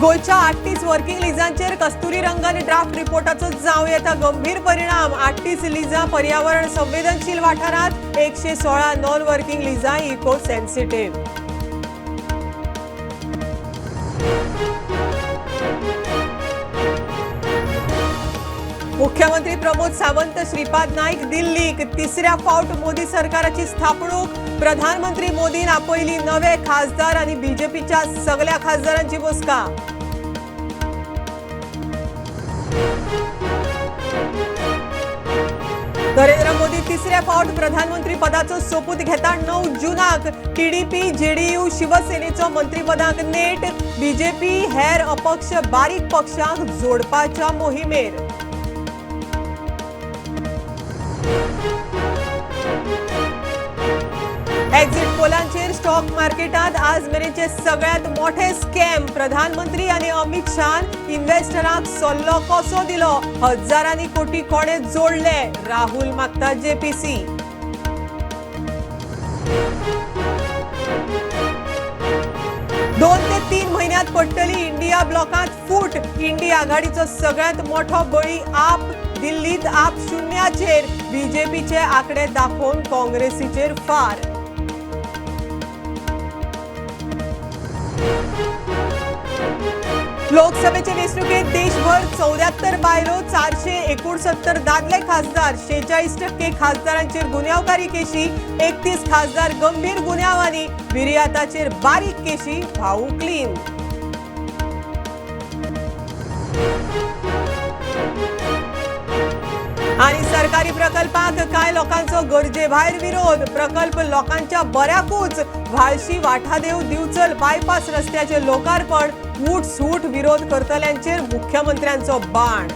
गोंयच्या 38 वर्किंग लिजांचेर कस्तुरी रंगन ड्राफ्ट रिपोर्टाचो जावं येता गंभीर परिणाम. 38 लिजां पर्यावरण संवेदनशील वाठारांत, 116 नॉन वर्किंग लिजां इको सेन्सिटिव्ह. मुख्यमंत्री प्रमोद सावंत, श्रीपाद नाईक दिल्लीक. तिसऱ्या फावट मोदी सरकाराची स्थापणूक. प्रधानमंत्री मोदीन आपयली नवे खासदार आणि बीजेपीच्या सगळ्या खासदारांची बसका. नरेंद्र मोदी तिसऱ्या फावट प्रधानमंत्री पदाचो सोपूत घेता 9 जूनाक. टीडीपी, जेडीयू, शिवसेनेचो मंत्रीपदाक नेट. बीजेपी, हेर अपक्ष, बारीक पक्षांक जोडपाच्या मोहिमेर. एक्झिट पोलांचेर स्टॉक मार्केटात आज मेरेनचे सगळ्यात मोठे स्कॅम. प्रधानमंत्री आणि अमित शहान इन्व्हेस्टरांक सल्लो कसो दिलो? हजारांनी कोटी कोणे जोडले? राहुल मागता जेपीसी. 2 ते 3 म्हयन्यात पडटली इंडिया ब्लॉकांत फूट. इंडी आघाडीचो सगळ्यात मोठो बळी आप. दिल्लीत आप शून्याचेर. बीजेपीचे आकडे दाखोवन काँग्रेसीचेर फार. लोकसभेचे वेंचणुकेत देशभर 74 बायलो, 469 दादले खासदार. 46% खासदारांचेर गुन्यांवकारी केशी. 31 खासदार गंभीर गुन्यांवांनी. विर्याताचेर बारीक केशी. भाऊ क्लीन. आणि सरकारी प्रकल्पाक कांय लोकांचो गरजे भायर विरोध. प्रकल्प लोकांच्या बऱ्याकूच. व्हाळशी वाठादेव दिवचल बायपास रस्त्याचे लोकार्पण. ऊट सूट विरोध करतल्यांचेर मुख्यमंत्र्यांचो बाण.